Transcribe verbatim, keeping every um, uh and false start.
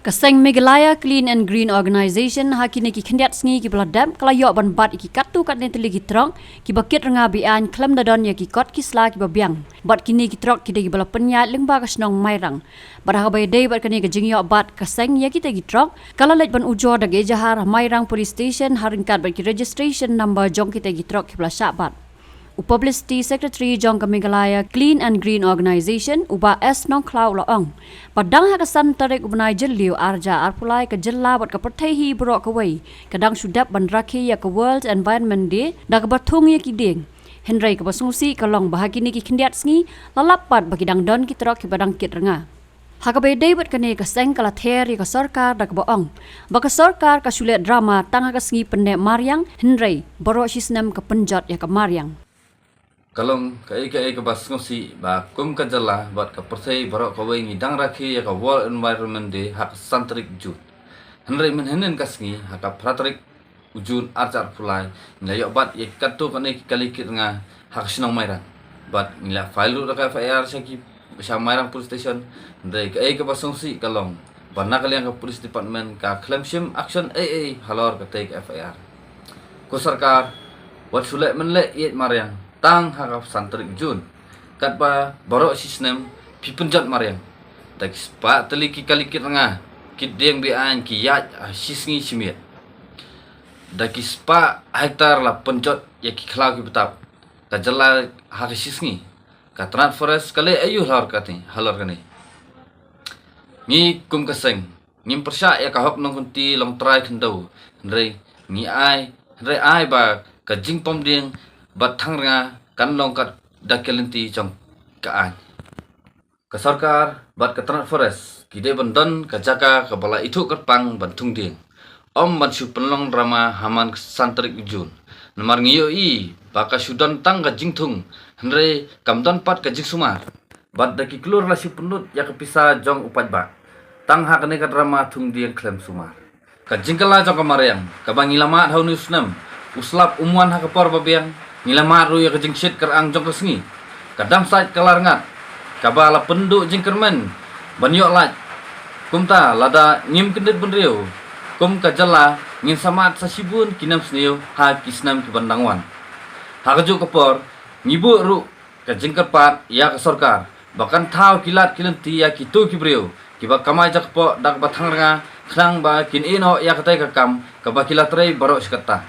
Ka seng Meghalaya Clean and Green Organization ha kine ki khyndiat sngi kiba la dep ka la ïoh ban bat ïa ki katto katne tylli ki trok kiba kit rnga be-aiñ khlem da don ïa ki kot ki sla kiba biang. Bad kine ki trok ki dei kiba la pynïaid lyngba ka shnong Mairang. Bad ha kaba ïadei bad kane ka jingïoh bat ka seng ïa kita ki trok, ka la leit ban ujor da ka ejahar ha Mairang Police Station ha ryngkat bad ki registration number jong kita ki trok kiba la shah bat. U Publicity Secretary jong ka Meghalaya Clean and Green Organization, u Bah S Nongkhlaw u la ong ba dang ha ka san tarik u bnai Jylliew arhajar arphew lai ka jylla bad ka pyrthei hi baroh kawei ka dang shu dep ban rakhe ïa ka World Environment Day da kaba thung ïa ki dieng. Hynrei kaba sngewsih ka long ba ha kine ki khyndiat sngi la lap pat ba ki dang don ki trok kiba dang kit rnga. Ha kaba ïadei bad kane ka seng ka la ther ïa ka sorkar da kaba ong ba ka sorkar ka shu leh drama tang ha ka sngi pynneh mariang, hynrei baroh shisnem ka pynjot ïa ka mariang. Ka long kaei kaei kaba sngewsih ba kum ka jylla bad ka pyrthei baroh kawei ngi dang rakhe ïa ka World Environment Day ha ka san tarik Jun. Hynrei mynhynnin ka sngi ha ka phra tarik u Jun arhajar arphew lai, ngi la ïoh bat ïa katto katne ki kali kit rnga ha ka shnong Mairang. Bad ngi la file ruh da ka F I R sha ki, sha Mairang Police Station. Hynrei kaei kaba sngewsih ka long ba na ka liang ka Police Department ka khlem shim action ei ei halor katei ka F I R. Ko sorkar, wat shu leh men leh ïeit mariang tang ha ka san tarik Jun. Katba baroh shisnem phi pynjot mariang. Da ki spah tylli ki kali kit rnga, ki dieng be-aiñ ki ïaid ha shisngi shimiet. Da ki spah hektar la pynjot ïa ki khlaw ki btap. Ka jylla ha ka shisngi. Ka tnat forest ka leh aïu halor kane, halor kane. Ngi kum ka seng ngim pyrshah ïa ka hok nongkynti longtrai khyndew, hynrei ngi ai, hynrei ai ba ka jingpom dieng bad thang rnga kan long kat da ki lynti jong ka aiñ. Ka sorkar bad ka tnat forest ki dei ban don ka jaka kaba la ithuh kyrpang ban thung dieng, ym ban shu pynlong drama ha man ka san tarik Jun. Namar ngi ïohi ba ka shu don tang ka jingthung, hynrei kam don pat ka jingsumar. Bad da ki klur la shu pynlut ïa ka pisa jong u paidbah tang ha kane ka drama thung dieng khlem sumar. Ka jingkylla jong ka mariang kaba ngi la mad ha une u snem, u slap um wan ha ka por ba biang. Ngi la mad ruh ïa ka jingshit kyrang jong ka sngi. Ka dam sait ka la rngat, kaba la pynduh jingkyrmen ban ïoh lait. Kumta lada ngim kyndit bynriew kum ka jylla, ngin sa mad sa shibun ki nem sniew ha ki snem ki ban dang wan. Ha kajuh ka por ngi buh ruh ka jingkyrpad ïa ka sorkar ba kan thaw ki lad ki lynti ïa kito ki briew kiba kamai jakpoh da kaba thang rnga, khnang ba kin ïehnoh ïa katei ka kam kaba ki la trei baroh shi katta.